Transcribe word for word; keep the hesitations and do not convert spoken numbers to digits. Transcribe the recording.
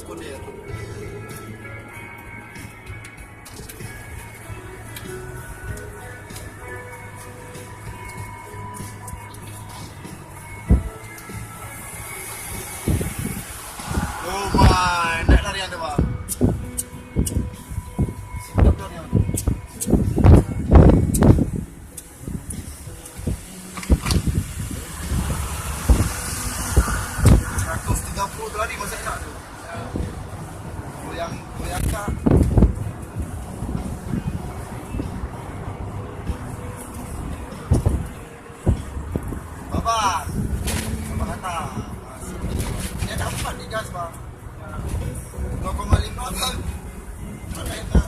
Kodir. Oh my, nak lari ada, Bang. Sedap dah ni. Seratus tiga puluh tu lari masa nak tu. Goyang, goyang tak? Baba. Baba kata. Dia dapat di gas, Bang. Nol koma lima, Bang. Mana itu?